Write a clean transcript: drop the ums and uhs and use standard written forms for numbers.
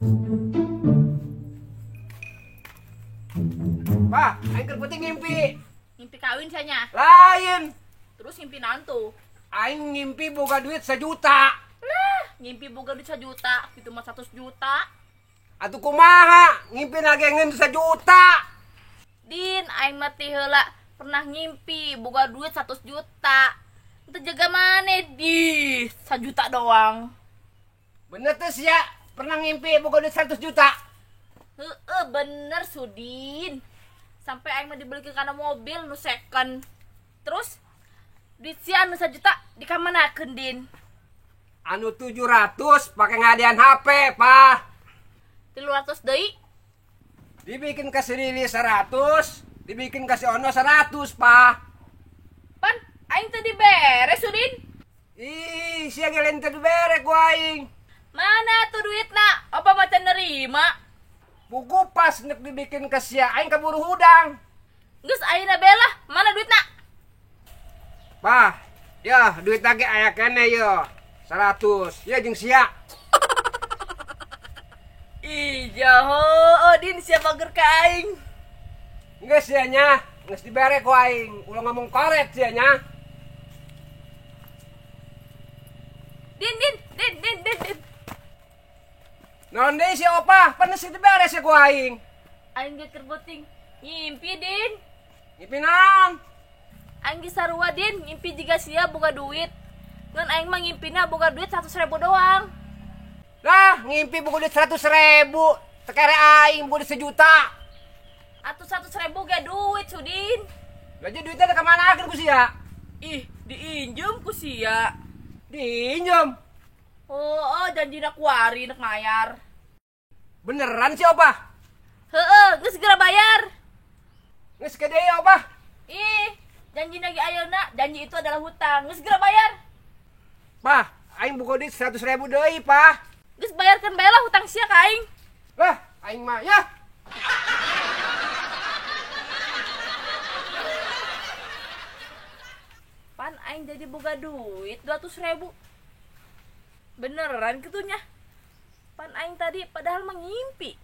Pak, aing keur penting ngimpi. Ngimpi kawin sanya. Lain. Terus ngimpi naon tuh? Aing ngimpi boga duit 1 juta. Lah, ngimpi boga duit 1 juta, itu mah 100 juta. Atuh kumaha? Ngimpi nagengeun 1 juta. Din, aing mah teh heula pernah ngimpi boga duit 100 juta. Teu jaga maneh di 1 juta doang. Bener teh sia, pernah ngimpi boga duit 100 juta? Heeh, bener Sudin. Sampai aing mah dibelikeun kana mobil nu second. Terus duit sia anu 1 juta dikamanakeun, Din? Anu 700 pake ngadean HP, Pak. 300 deui. Dibikin ke si Lili 100, dibikin ke si Ono 100, Pak. Pan aing teu dibere, Sudin. Ih, sia ge lain teu dibere ku aing. Mana tuh duitna? Apa macan nerima? Buku pas nek dibikin ke sia, aing keburu hudang. Geus ayeuna bae lah, mana duitna? Bah, ya duit lagi aya keneh yo. 100. Ya jeung sia. Ih, jaho, Din sia bager ka aing. Geus sia nya, geus dibere ku aing. Ulah ngomong koret sia nya. Din, Din, Din, Din, Din, Din. Naon deui si Opa, pan geus dibere sia ku aing. Aing ge keur beuting ngimpi, Din. Ngimpi naon? Aing ge sarua, Din, ngimpi jiga sia boga duit. Ngan aing mah ngimpina boga duit 100.000 doang. Lah, ngimpi boga duit 100.000, teu kere aing boga duit 1 juta. Atuh 100.000 ge duit, Sudin. Lah jadi duitnya ka mana ku sia? Ih, diinjem ku sia. Diinjem? Oh, janjina kuari nek mayar. Beneran sih, Opa? Heeh, geus segera bayar. Geus gede ya, Opa? Ih, janji lagi ayeuna, janji itu adalah hutang. Geus segera bayar. Pah, aing buka duit 100.000 deui, Pah. Geus bayarkeun bae lah hutang sia ka aing. Lah, aing mah ya. Pan aing jadi boga duit 200.000. Beneran kitunya. Pan aing tadi padahal mah ngimpi.